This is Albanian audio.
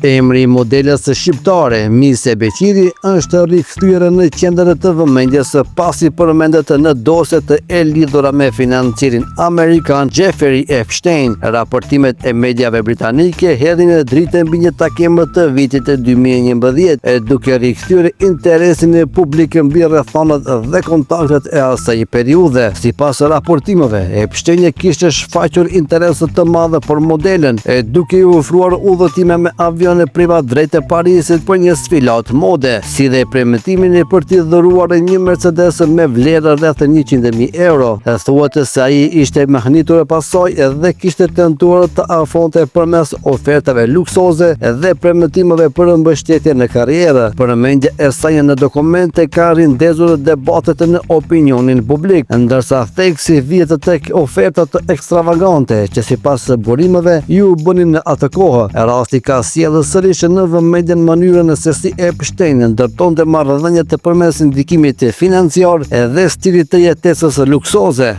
Emri i modeles shqiptare, Mise Beqiri, është rikthyer në qendër të vëmendjes pasi përmendet në dosjet e lidhura me financierin amerikan Jeffrey Epstein. Raportimet e mediave britanike hedhin dritë mbi një takim të vitit 2011, duke rikthyer interesin publik mbi rrethanat dhe kontaktet e asaj periudhe. Sipas raportimeve, Epstein kishte shfaqur interes të madh për modelen, e duke iu ofruar udhëtime me avion privat drejt Parisit për një sfilatë mode, si dhe premtimin për t'i dhuruar një Mercedes me vlerë rreth 100.000 euro. Thuhet se ai ishte mahnitur pas saj dhe kishte tentuar ta afronte përmes ofertave luksoze dhe premtimeve për mbështetje në karrierë. Përmendja e saj në dokumente ka rindezur debatet në opinionin publik, ndërsa theksi vihet tek ofertat ekstravagante që sipas burimeve iu bënin në atë kohë. Rasti ka sjellë sërish në vëmendje mënyrën se si Epstein ndërtonte marrëdhëniet përmes ndikimit financiar dhe stilit të jetesës luksoze.